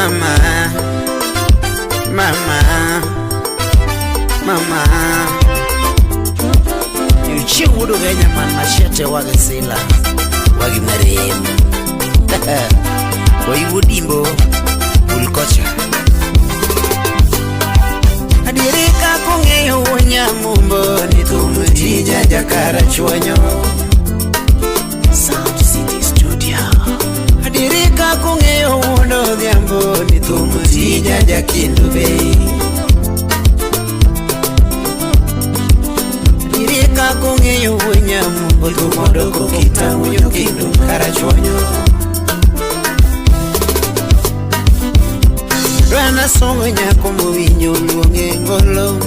Mama, mama, mama. Chieng' wuod Ugenya man machete wagi sila wagi marem. Oiwo dimbo bul kocha. Adieri kaka ong'eyo wuon nyamumbo ni thum tija jakara chuonyo. Sound City Studio. Adieri kaka ong'eyo wuon odhiambo ni thum tija jakindu bei. Adieri kaka ong'eyo wuon nyamumbo thum odoko kitang'o jokindu karachuonyo. Dwana songo nyako mowinjo luonge ngolo.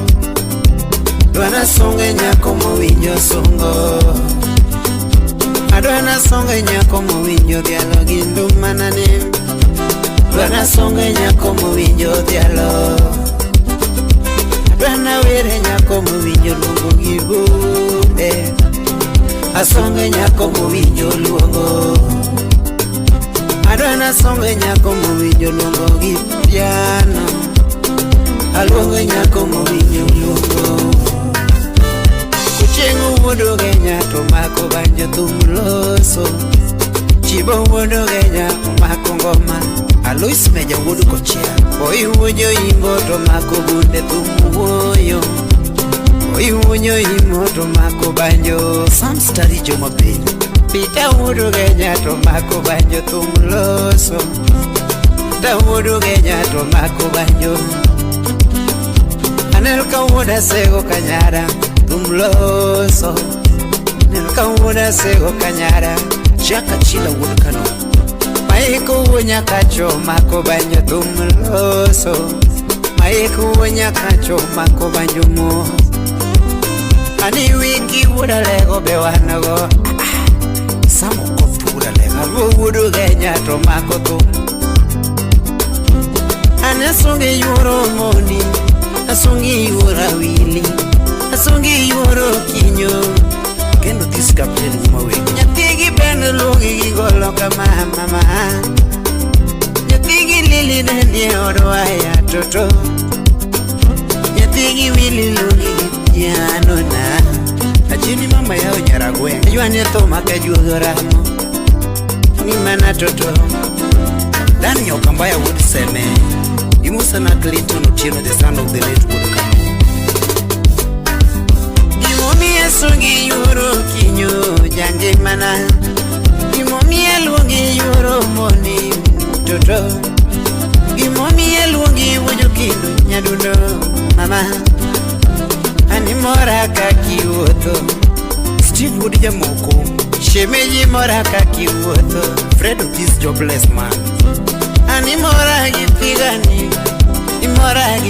Dwana songo nyako mowinjo sungo. Adwana songo nyako mowinjo dhialo gi ndumanane. Dwana songo nyako mowinjo dhialo. Adwana were nyako mowinjo luongo gi bunde. Asongo nyako mowinjo luongo. Adwana songo nyako mowinjo luongo gi piano. Aluongo nyako mowinjo luongo. Kuchieng' wuod Ugenya to mako banjo thum loso. Chibo wuod Ugenya omako ngoma. Alois Meja wuod Kochia. Oiwo joimbo to mako bunde thum wuoyo. Oiwo joimbo to mako banjo. Sam Stari Joma Bay. Peter wuod Ugenya to mako banjo thum loso. Peter wuod Ugenya to mako banjo. Anel ka wuod Asego Kanyara thum loso. Anel ka wuod Asego Kanyara. Jack Achila wuod Kano. Maiko wuo Nyakacho mako banjo thum loso. Maiko wuo Nyakacho mako banjo mo. Ani wiki wuod Alego be wan go. Sam Okoth wuod Alego. Alwo wuod Ugenya to mako thum. An asunge yuoro moni, asunge yuoro awili, asunge yuoro kinyo. Kendo this captain Uma Wegi. Nyathigi ben luongi gi golo kama mama. Nyathigi lili ne nie odwa ya toto. Nyathigi wili luongi gi piano na. Achini mama yao Nyaragweng'. Ywane thum ka juogo ramo. Ni mana toto. Dan Nyokambaya wuod Seme. Imusana Clinton Otieno the son of the late wuod Kano. Gimomiyo asungi yuoro kinyo jangimana. Gimomiyo aluongi yuoro moni toto. Gimomiyo aluongi wuoyo kendo nyadundo mama. Ani mora kaka iwuotho. Steve wuod Jamoko. Shemeji mora kaka iwuotho. Fred Otis jobless man. Ani mora gi pigani. Imora gi